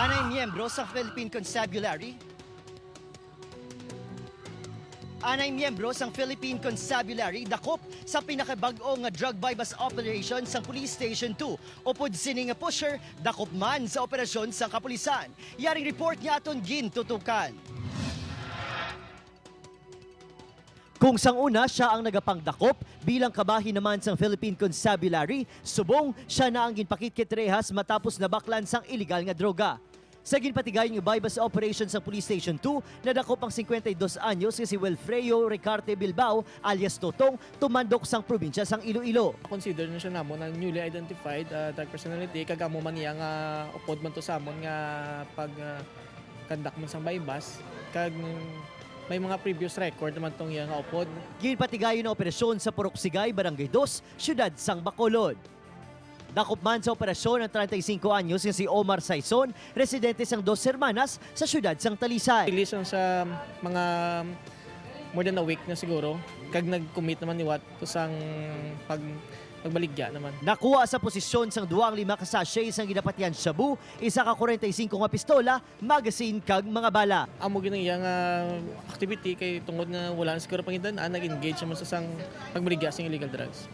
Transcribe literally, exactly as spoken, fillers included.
Anay miyembro sa Philippine Constabulary. Anay miyembro sang Philippine Constabulary dakop sa pinakabag-o nga drug buy-bust operation sang Police Station two. Upod sini nga pusher, dakop man sa operasyon sang kapulisan. Yaring report nga aton gintutukan. Kung sang una siya ang nagapangdakop bilang kabahin naman sang Philippine Constabulary, subong siya na ang ginpakitkit rehas matapos nabaklan sang iligal nga droga. Sa ginpatigayon nga buy-bust operation sa Police Station two, nadakop ang singkwenta y dos anyos nga si Wilfredo Ricarte Bilbao alias Totong, tumandok sang probinsya sang Iloilo. Consider na siya namon ang newly identified, ah, drug personality, kag amo man niya nga upod man to sa amon nga pag, ah, conduct man sang buy-bust, kag may mga previous record naman tong iya nga upod. Ginpatigayon ang operasyon sa Purok Sigay, Barangay Dos, siyudad sang Bacolod. Dakop man sa operasyon ang treinta y cinco anyos nga si Omar Saison, residente sang Dos Hermanas sa siyudad sang Talisay. Release lang sa mga more than a week na siguro, kag nag-commit naman liwat to sang pag-, pagbaligya naman. Nakuha sa posisyon sang duha ang lima ka sachet sang ginapatihan shabu, isa ka kwarenta y singko nga pistola, magazine kag mga bala. Amo gyud ang iya nga activity kay tungod nga wala na siguro pangidan-an, nag-engage naman sa sang pagbaligya sang illegal drugs.